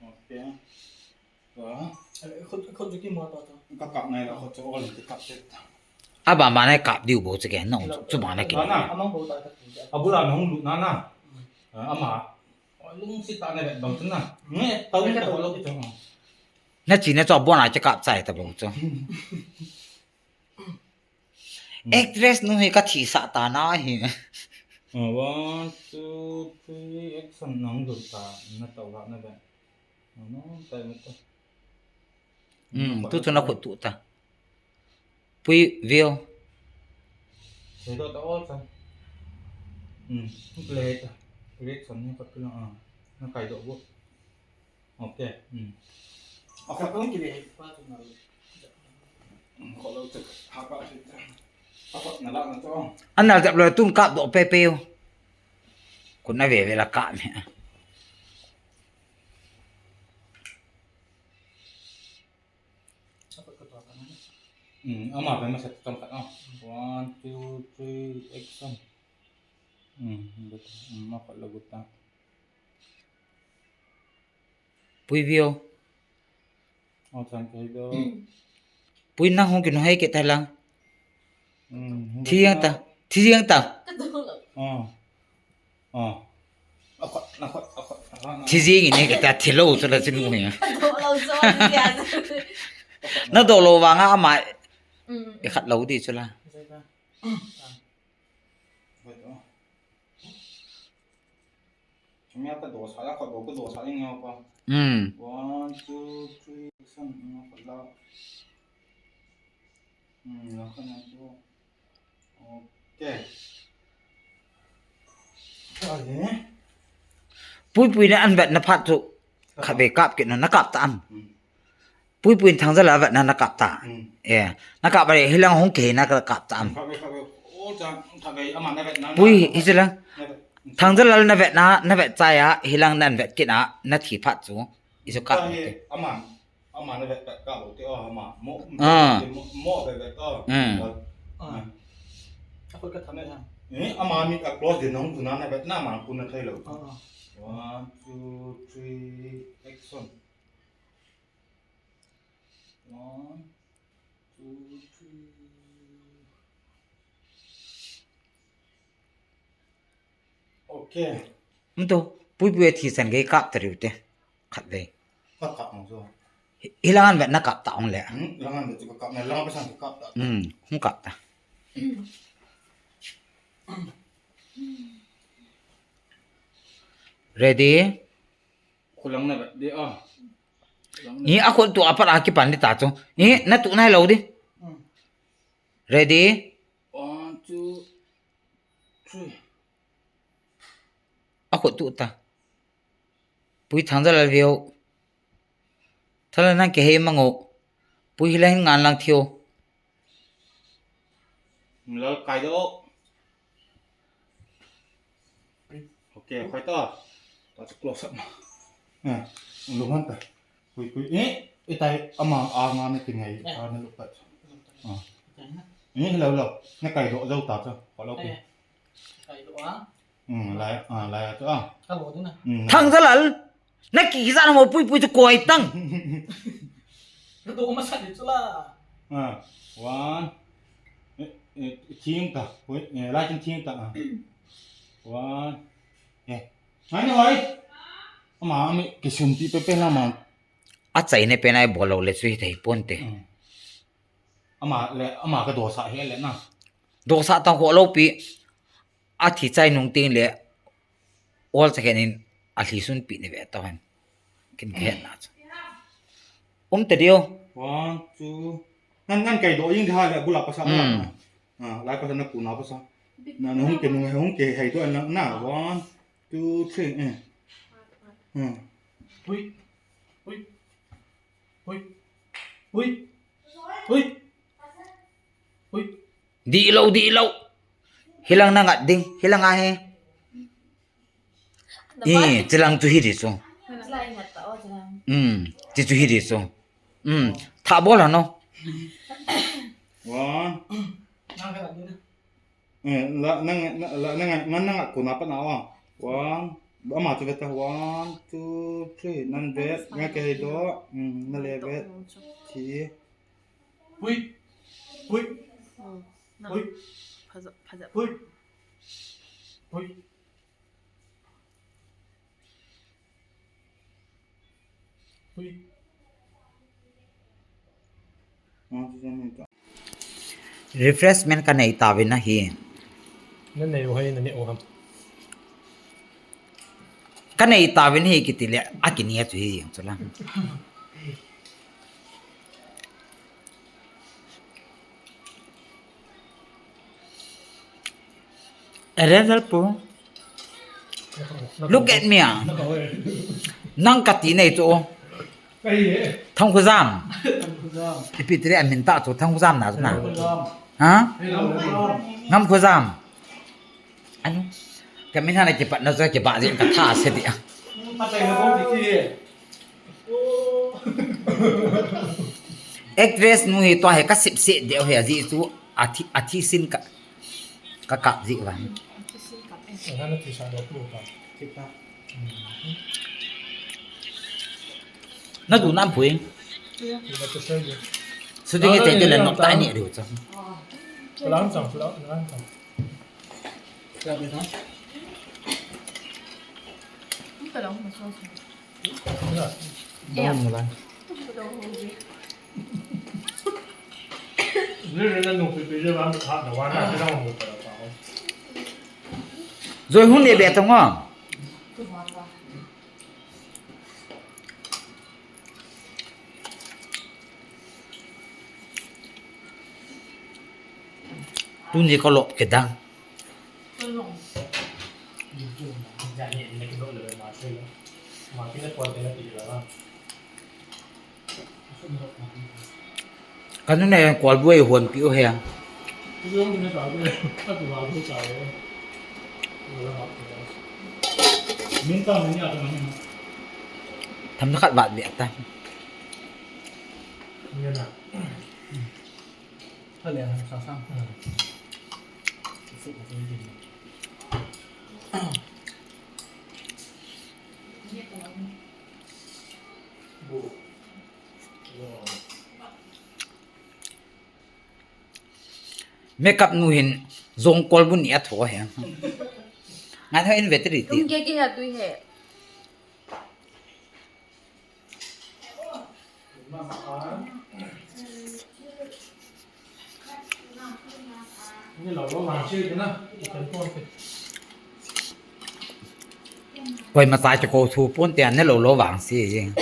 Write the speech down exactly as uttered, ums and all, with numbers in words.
Okay. Ka kap nai la, khut chu all in kap te. Aba ma nai kap diu bou chu ke, nong chu, chu ma nai ke. Na, na. Abula nong lu na na. Ah, ama. Lungsi ta na le bang chu na. Nge, tau ka lo chu. Na chi na chu abona cha kap chai ta bou chu. Actress nu hi ka thi sa ta na hi. Ah, one, two, three, action, nang lut ta, na tau la na be. Na, na, tai na ta. Hmm, tu chu na khut tu ta. Pui view. Sei do ta all ta. Hmm, play ta. Play son ni ka tu na, ah. Na kai do bu. Okay. Hmm. Okay, kung kile pa tu na. Kholo chu ha pa si ta. Apa na la na to. An na jap lo tun kap do pe pe. Kun na ve ve la kap ni. Hmm, ama pe ma sa tam khat na. One, two, three, action. Hmm, good. Hmm, ma khat lo good ta. Pui view. Aw, chan kai do. Pui nang hung kinung hai ke ta lang. Hmm, hung thiang ta. Thiang ta. Aw. Aw. Akhot, akhot, akhot, akhot. Thi jing in ke ta thi lo chu la chin mu ya. Ka do lo chu, dia chu. Na do lo vang a ama. Hmm. E khat lo di chu la. Zai ba. Ah. Wait, oh. Chumi a ka do sa, a ka do, ka do sa ing yo pa. Hmm. One, two, three, action, ing yo pa la. Hmm, la ka na tu. Okay. Ai. Pui pui na an vet na phat chu. Khat ve kap ke na, na kap ta am. Hmm. Pui pui Thangjalal vet na na kap ta. Hmm. Eh, na kap ba le hilang hung ke na ka kap ta am. Kap ve, kap ve. O cha, kap ve, ama na vet na, na. Pui, hi chi lang. Na vet. Thangjalal na vet na, na vet cha ya, hilang nan vet kit na, na thi phat chu. Isu kap. Ka hi, ama, ama na vet, vet kap lo te, o, ama. Mo, ah, mo, mo vet, vet, o. Hmm. Ah. Ah. Ako ka thanai ha. Eh, ama mi ka close din hung kuna na vet na, ama kuna thei lo. Ah, ah. One, two, three, action. One, two, three. Okay. Mto, pui pui thi san gei kap ta riu te. Khat ve. Ka kap mo so. Hi, hilang an vet na kap ta ong le. Hmm, lang an vet chu ka kap na, lang pa san ka kap ta. Hmm, hung kap ta. Ready? Khulang na vet di, ah. Khulang na. Ni a khut tu a pat a kipan di ta chu. Ni na tu nai lo di. Hmm. Ready? One, two, three. A khut tu ta. Pui Thangjalal view. Thala nang ke hei mango. Pui hilang hin ngan lang thiu. Lal kai do. Okay, khai ta. Ta chu close up. Eh, lu han ta. Pui pui. Eh, itai ama a nga na ti ngai. Eh. A na lu pat. Ah. Eh, lo lo. Na kai do jo ta cha. Ko lo pui. Eh. Kai do a. Hmm, lai, ah, lai a cha. Ka lo din na. Hmm. Thangjalal. Na kizan mo pui pui chu koi tang. Ka do masa di chu la. Ah, one. Eh, eh, thing ta. Pui, eh, lai chin thing ta. Ah. One. Eh. Ngai ni hoi. Ama, ami, kisun pi pe pe la ma. A chai ne pe nai bol lo le chu hi thei pon te. Hmm. Ama le, ama ka do sa he le na. Do sa ta ho lo pi. A thi chai nung ting le, ol cha khen in a hli sun pi ni ve ta hen. Kin khen na cha. Um ta diu. One, two. Ngan, ngan kai do ing di ha le, bula pasa. Hmm. Ah, lai pasa na ku na pasa. Na, na hung ke nung, hung ke hai do na, na. One, two, three. Eh. Hmm. Hui. Hui. Hui. Hui. Hui. Hui. Di lo, di lo. Hilang na ngat ding, hilang a he. Ih, chilang chu hi di chu. Chilang ngat ta o chilang. Hmm, chi chu hi di chu. Hmm, tha bol ha no. One. Eh, la, nang, la, nang, nang, nang, kuna pa na o. One. Ama chu veta, one, two, three, nan vet, nga ke hei do, mm, na le vet, thi. Pui, pui, pui, pui, pui. Refreshment ka nei tauvin ahi. Na nei u hai, na nei u ham. Ka nei tauvin ahi kiti le, a kini a chu hi jeng chu la. Arrange pu. Look at me, ah. Nang kati nei chu. Thangkhojam. Ipi tile amin ta chu Thangkhojam na chu na. Ha? Ngamkhojam. Anu. Ka min hana kipat na chu kipat jin ka tha se dia. Actress nu hi tua hi ka sip se deu hi aji chu athi, athi sin ka, ka kap ji van. Athi sin kap e. Ana thi sa do tu ka. Kita. Na du nam pui. Shooting e te te le nok ta ni riu cha. Pulang chang, pulang, pulang chang. Joi hun le be tong o. Tuni ka lop kidang. Ka nu ne kolbu ei hon pi u he. Tham na khat vat ve ta. Makeup nu hin jong kolbu ni a tho he. Ngan ho in vetri ti. Tum ke ke ha tui he. Koima cha chu ko thu pon te an ne lo lo vang si jing.